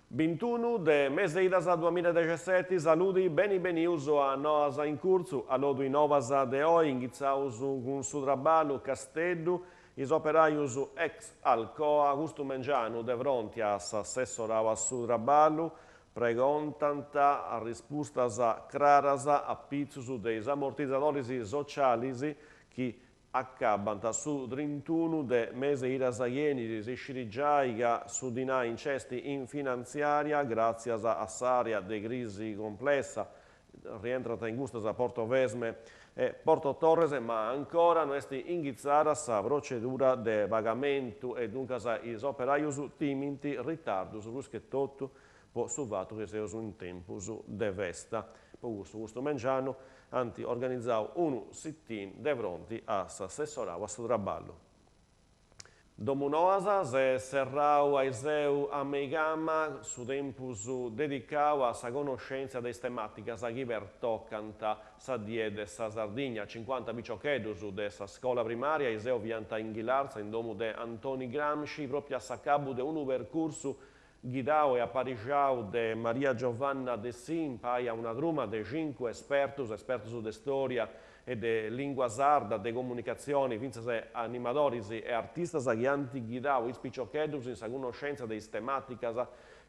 Bintunu de mes'e idas duamiladexeseti, saludi, beni benius a Noas in Curtzu, allodu is novas de oi, inghitzaus cun su traballu, Casteddu, is operajus ex Alcoa, custu mengianu de fronti a s'assessorau a su traballu, pregontant arrispustas craras a pitzus de is ammortizadoris socialis chi Acabant su trintunu de mes'e idas chi 'enit, si scit giai ca su dinai nc'est in finantziària gràtzias a s'àrea de crisi complessa, rientrant in custas Portovesme e Porto Torres, ma ancora no est inghitzada sa procedura de pagamentu e duncas is operajus timint ritardus prus che totu po su fatu chi seus in tempus de festa. Po custu, custu mengianu ant organizau unu sit-in de fronti a s'assessorau a su traballu. Domunoas s'est serrau aiseu a meigama su tempus dedicau a sa connoscèntzia de is temàticas chi pertocant sa Die de sa Sardigna. Cincuanta piciocheddus de sa scola primària aiseu fiant in Ghilarza in domu de Antoni Gramsci pròpriu a s'acabu de unu percursu Ghidau e aparixau de Maria Giovanna Dessì impai a una truma de cincu espertus, espertus de storia e de lingua sarda, de comunicatzioni, fintzas e animadoris e artistas chi ant ghidau is piciocheddus in sa cunnoscèntzia de is temàticas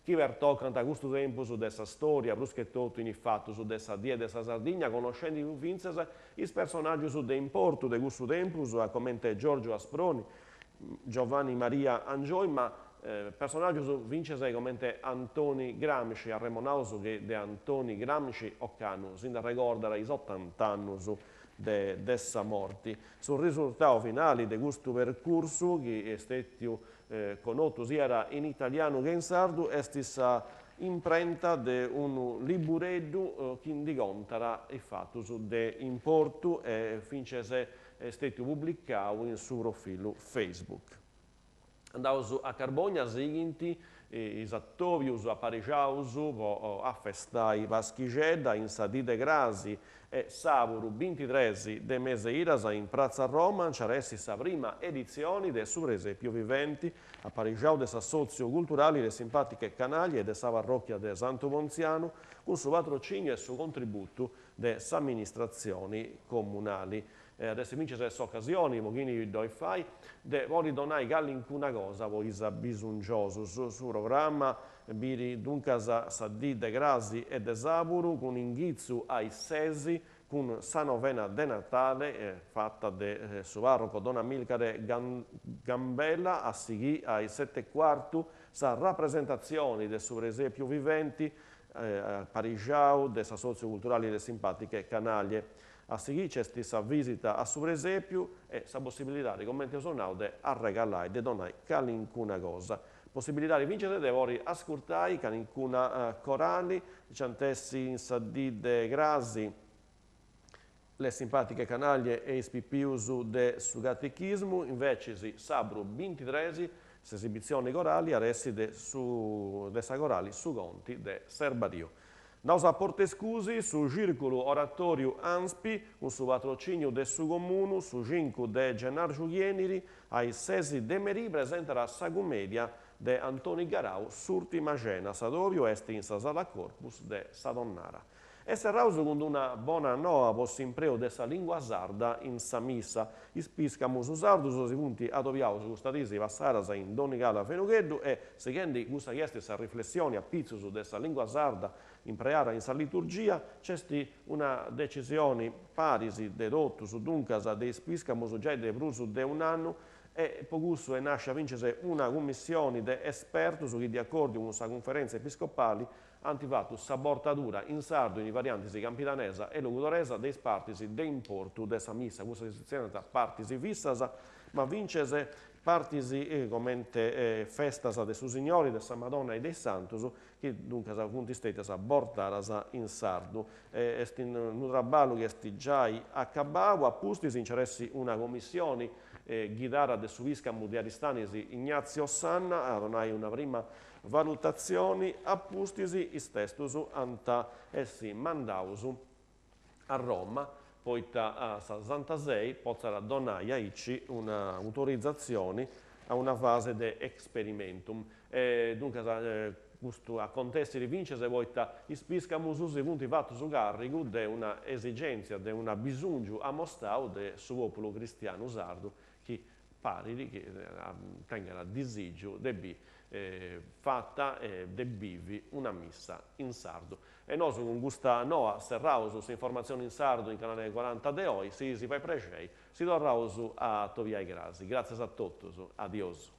chi pertocant custu tempus de sa storia, prus che totu in is fatus de sa Die de sa Sardigna, connoscendi fintzas is personàgius de importu de cussu tempus, a comente Giorgio Asproni, Giovanni Maria Angioy, ma personàgius fintzas comente Antoni Gramsci, arremonaus chi de Antoni Gramsci ocannu si nd'arregordat is otant'annus de de sa morti. Su risurtau finali de custu percursu, chi est stètiu connotu siat in italianu che in sardu, est sa imprenta de unu libureddu chi ndi contat is fatus de importu e fintzas est stètiu publicau in su profilu Facebook. Andaus a Carbogna, sighint is atòbius aparixaus po afestai Paschixedda in sa dì de crasi e sàburu bintitres de mes'e idas in Pratza Roma nci at essi sa prima editzioni de su Presèpiu Viventi aparixau de s'Assòtziu Culturali Le Simpatiche Canaglie e de sa Parròchia de Santu Pontzianu cun su patrocìniu e su contributu de s'amministratzioni comunali. At essi fintzas s'ocasioni, po chini ddoi fait, de podi donai calincuna cosa po is abisungiosus. Su programma biri duncas sa dì de crasi e de sàburu cun inghitzu a is sesi cun sa novena de Natale fata de su pàrroco Don Amilcare Gambella, a sighì a is seti e cuartu sa rapresentatzioni de su presèpiu viventi aparixau de s'Assòtziu Culturali Le Simpatiche Canaglie. A sighì nc'est sa visita a su presèpiu e sa possibilidadi, comenti eus nau, de arregalai, de donai calincuna cosa. Possibilidadi fintzas de podi ascurtai calincuna corali, nci ant essi in sa dì de crasi Le Simpatiche Canaglie e is pipius de su catechismu, invecis sàburu bintitres s'esibitzioni corali at essi de su de sa corali Su Conti de Serbariu. Andaus a Portescusi, su Cìrculu Oratòriu Anspi, cun su patrocìniu de su Comunu, su cincu de gennàrgiu chi 'enit, a is sesi de merì presentat sa cumèdia de Antoni Garau S'ùrtima cena. S'adòbiu est in sa Sala Corpus de sa Tonnara. E serraus cun d'una bona noa po s'impreu de sa lìngua sarda in sa missa. Is pìscamus sardus si funt adobiaus custa diis passadas in Donigala Fenugheddu e, sighendi cussa chi est sa riflessioni a pitzus de sa lìngua sarda impreada in sa liturgia, nc'est una decisioni paris de totus, duncas de is pìscamus giai de prus de un'annu, e po cussu est nàscia fintzas una cummissioni de espertus chi, de acòrdiu cun sa Cunferèntzia Episcopali, Ant fatu sa bortadura in sardu in is variantis campidanesa e logudoresa de is partis de importu de sa missa, cussas chi si tzerriant partis fissas, ma fintzes partis comente festas de su Signori, de sa Madonna e de is Santus, chi duncas funt stètias bortadas in sardu. Est unu traballu chi est giai acabau, a pustis nci at essi una commissioni ghidada de su pìscamu de Aristanis Ignazio Sanna a donai una prima Valutatzioni, a pustis is testus ant a essi mandaus a Roma. poita sa Santa Sei potzat donai aici una autorizatzioni a una fase de experimentum. E duncas custu acontessit fintzas poita is piscamus si funt fatus càrrigu de una esigèntzia, de un'abisòngiu amostau de su pòpulu cristianu sardu chi parit chi tengat disìgiu de bi fata e de bivi una missa in sardu. E nosu cun custa noa serraus s'informatzioni in sardu in Canale 40 de oi, si si fait prexei si torraus a atobiai crasi. Gràtzias a totus, adiosu.